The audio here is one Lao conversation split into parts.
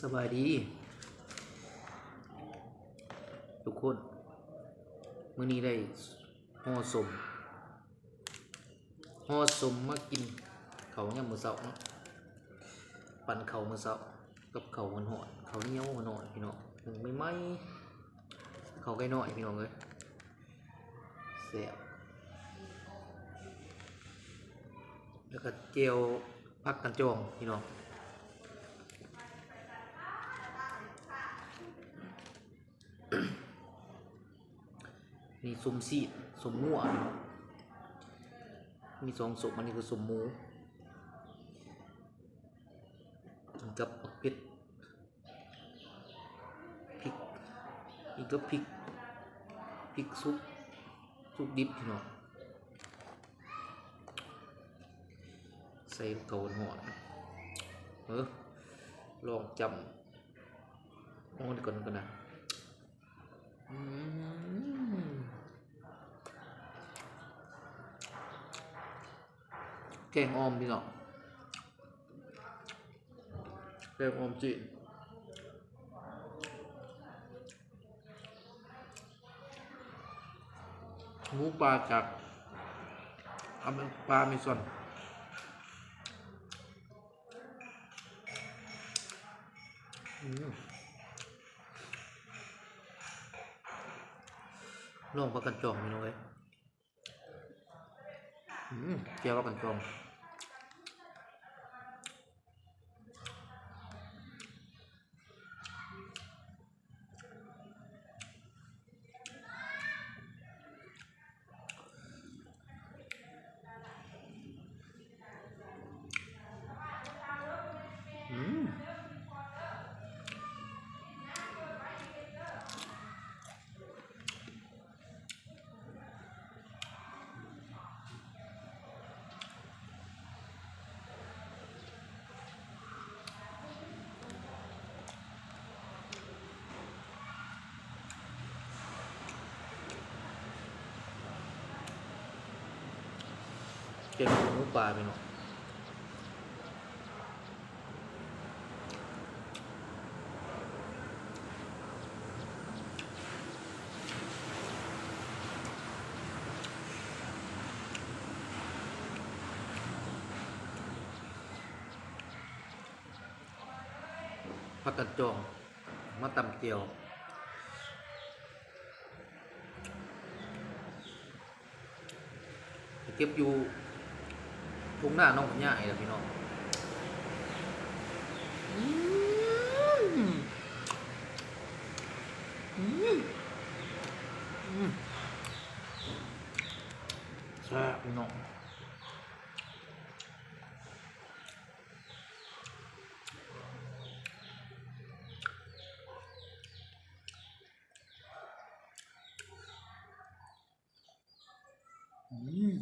ສະບາຍດີທຸກຄົນ, ມື້ນີ້ໄດ້ຫໍ່ສົ້ມ ຫໍ່ສົ້ມມາກິນເຂົ້າຍາມມື້ເຊົ້າເນາະ, ປັ້ນເຂົ້າມື້ເຊົ້າກັບເຂົ້າຮ້ອນໆ ເຂົ້າໜຽວຮ້ອນໆ ພີ່ນ້ອງ, ໜຶ້ງໃໝ່ໆ ເຂົ້າໄກ່ນ້ອຍ ພີ່ນ້ອງເອີຍ. ແຊບ ແລ້ວກໍແຈ່ວຜັກກັນຈອງ ພີ່ນ້ອງ, ມີສົ້ມຊີ້ນ ສົ້ມງົວ ພີ່ນ້ອງ, ມີສອງສົ້ມ, ອັນນີ້ຄືສົ້ມໝູ ກັບໝາກເຜັດ ພິກ ກິນກັບພິກ ພິກສຸກ ສຸກດິບ ພີ່ນ້ອງ, ໃສ່ເຂົ້າຮ້ອນ. ເອີ ລອງຈ້ຳ ເອົານີ້ກ່ອນ ກ່ອນນະ. ອືມ ແກງອ່ອມ ພີ່ນ້ອງ, ແກງອ່ອມຈີນ ໝູປ່າຈາກອາເມ ປ່າອາເມຊອນ. ອືມ ລອງຜັກກັນຈອງ ພີ່ນ້ອງເອີຍ. ອືມ ແຈ່ວຜັກກັນຈອງ. ອືມ ແກງໝູປ່າ ພີ່ນ້ອງ. ຜັກກັນຈອງ ມາຕຳແຈ່ວ. ໄປເກັບຢູ່ທົ່ງນາໜອງພະຍານີ້ລະ ພີ່ນ້ອງ. ອືມ ອືມ ອືມ ແຊບ ພີ່ນ້ອງ. ອືມ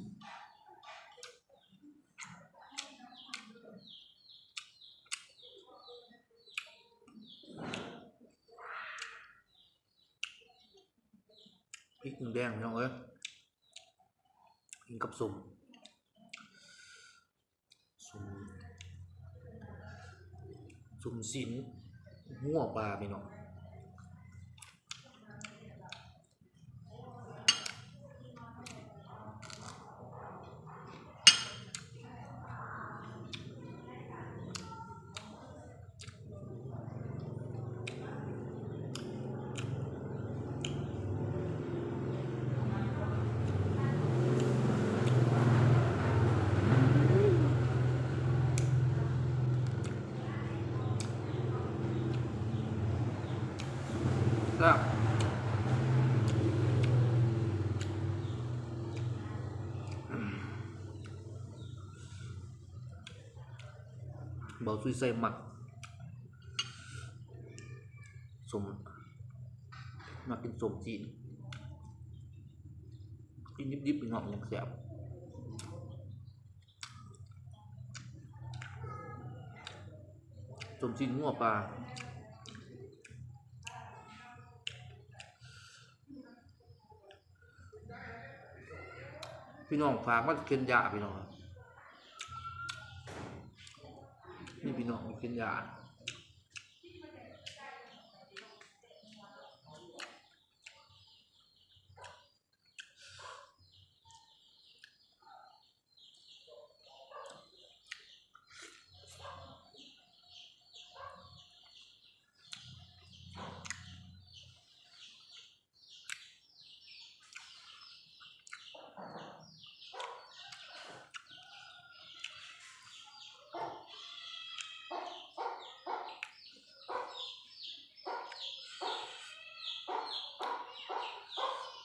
ພິກແດງ ພີ່ນ້ອງເອີຍ, ກິນກັບສົ້ມ. ສົ້ມ ສົ້ມຊີ້ນງົວປ່າ ພີ່ນ້ອງ. ແຊບ ບ່າວສຸຍໄຊມັກສົ້ມ ມັກກິນສົ້ມຊີ້ນ ກິນດິບໆ ພີ່ນ້ອງ ຈັ່ງແຊບ. ສົ້ມຊີ້ນງົວປ່າ. ພີ່ນ້ອງຝາກມາເຂັນຢາ ພີ່ນ້ອງ, ມີພີ່ນ້ອງມາເຂັນຢາ.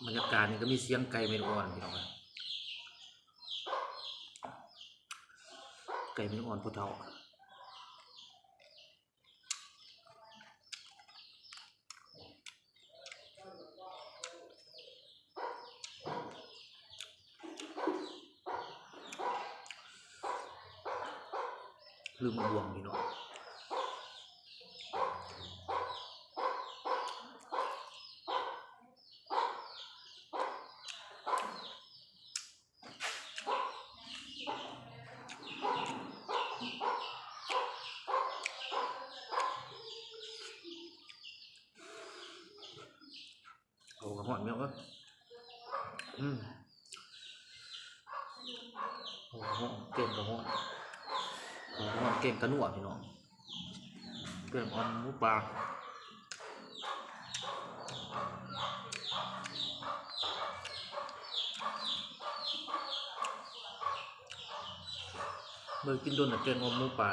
ບັນຍາກາດນີ້ກໍມີສຽງໄກ່ແມ່ລູກອ່ອນ ພີ່ນ້ອງເອີຍ ໄກ່ແມ່ລູກອ່ອນຜູ້ເຖົ້າ. ລືມເອົາບ່ວງ ພີ່ນ້ອງ. ເຂົ້າກໍຮ້ອນ ພີ່ນ້ອງເອີຍ. ອືມ ເຂົ້າກໍຮ້ອນ ແກງກໍຮ້ອນ ເຂົ້າກໍຮ້ອນ ແກງກະນົວ ພີ່ນ້ອງ. ແກງອ່ອມໝູປ່າ ບໍ່ໄດ້ກິນດົນແລ້ວ ແກງອ່ອມໝູປ່າ.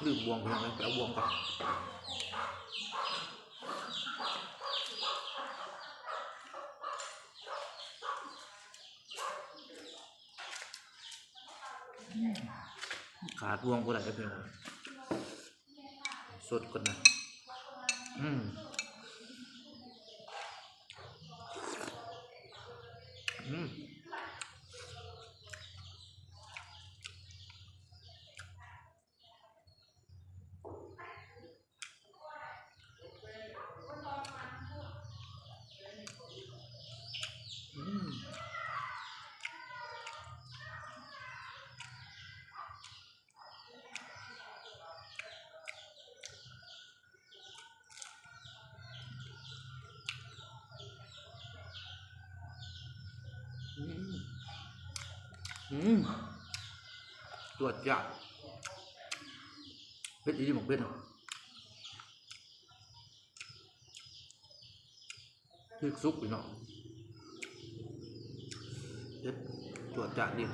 ລືມບ່ວງ ພີ່ນ້ອງເອີຍ ໄປເອົາບ່ວງກ່ອນ. ຂາດບ່ວງບໍ່ໄດ້ເດ້ ພີ່ນ້ອງ. ສົດກ່ອນນະ. ອືມ ອືມ ອືມ. ອືມ ອືມ ຈວດຈ້າດ ເຜັດອີ່ຫຼີ ໝາກເຜັດນະ. ພລິກສຸກ ພີ່ນ້ອງ ເຜັດ ຈວດຈ້າດດີ.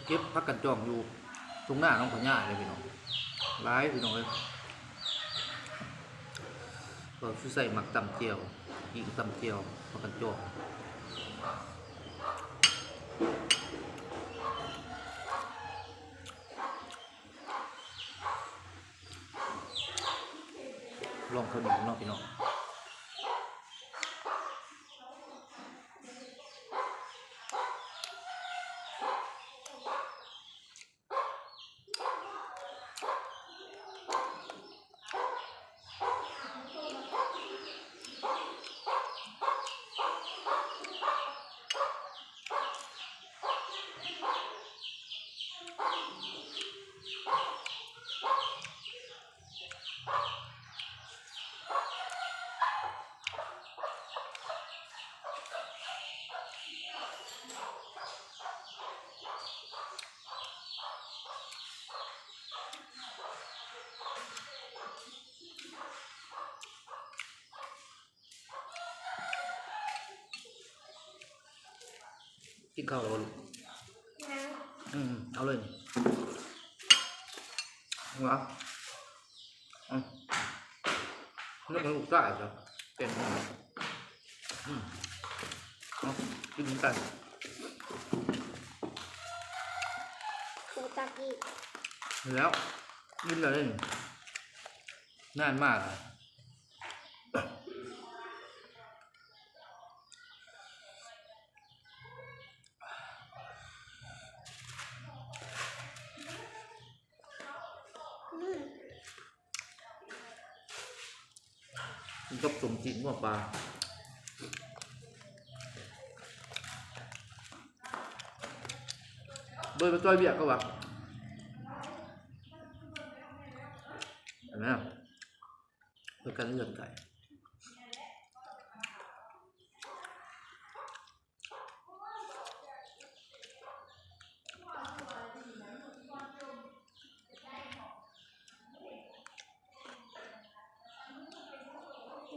ເກັບຜັກກັນຈອງຢູ່ທົ່ງນາໜອງພະຍາເດ້ພີ່ນ້ອງ ຫຼາຍພີ່ນ້ອງເອີຍ. ບ່າວສຸໄຊມັກຕຳແຈ່ວ ກິນຕຳແຈ່ວຜັກກັນຈອງ. ລອງເຂົ້າໜຽວເນາະພີ່ນ້ອງ. ກິນເຂົ້າແລ້ວບໍ່ລູກ? ຍັງ. ອືມ ເອົາເລີຍນີ້ ວ່າ ອືມ ນກໃຫ້ລູກຊາຍຈ້ະ ເປັນ ອືມ ເອົາ ກິນນຳກັນ ໂອຕາກິ ແລ້ວ ກິນແລ້ວເດ້ນີ້ ນານມາກ. ອືມ ກິນກັບສົ້ມຊີ້ນງົວປາ ເບິ່ງໄປຊ່ອຍວຽກເຂົາວ່າ ເຫັນໄໝ? ເພິ່ນກັນເລື່ອນໄກ່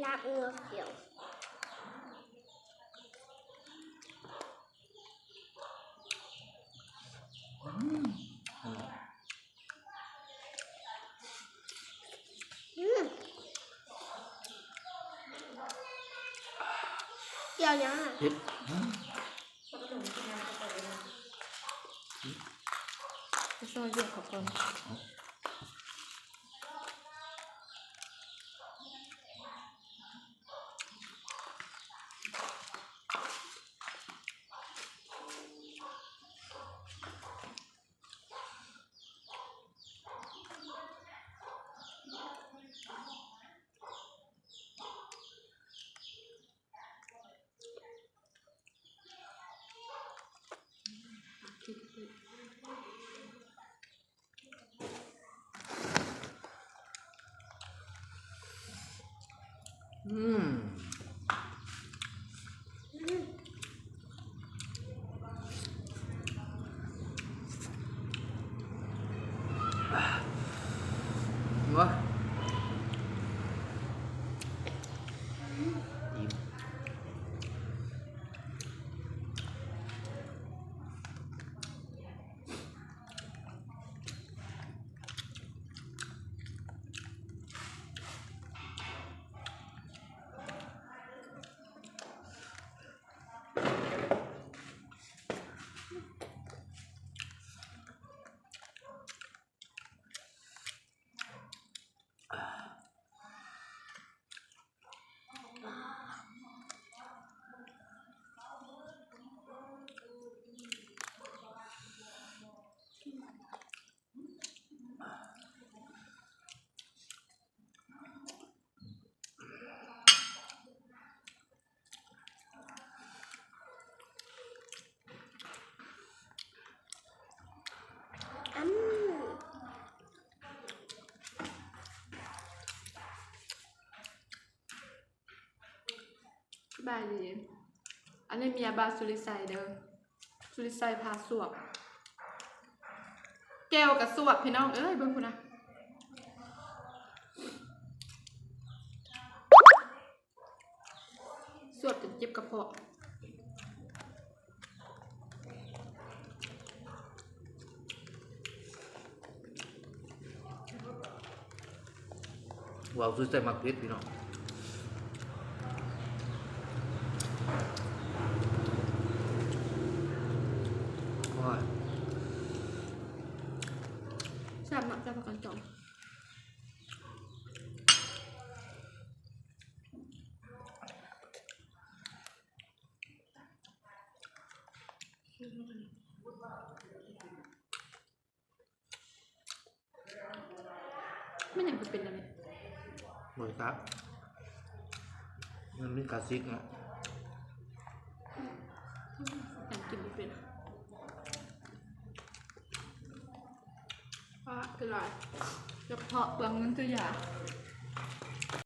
ລາບງົວຂຽວ ອືມ ອືມ ກ່ຽວຫຍັງອະ? ເຜັດ ອືມ ໄປຊ່ອຍວຽກເຂົາກ່ອນ. ອືມ ສະບາຍດີ ອັນນີ້ເມຍບ່າວສຸລິໄຊເດີ ສຸລິໄຊພາສວບ ແຈ່ວກະສວບ ພີ່ນ້ອງເອີຍ ເບິ່ງພຸ້ນນະ ສວບຈົນເຈັບກະເພາະ. ເວົ້າຊື່ໃສ່ໝາກເຜັດພີ່ນ້ອງ ໂອ້ຍ ແຊບເນາະ ແຊບປານກັນຈ້ອງ. ແມ່ນຫຍັງຄືເປັນແນວນີ້? ບໍ່ຈັກ ມັນມີກາຊິກເນາະ ຫຍັງກິນບໍ່ເປັນ. ປາດ ຄືຫຼາຍ ກະເພາະເປືອງເງິນຊື້ຢາ.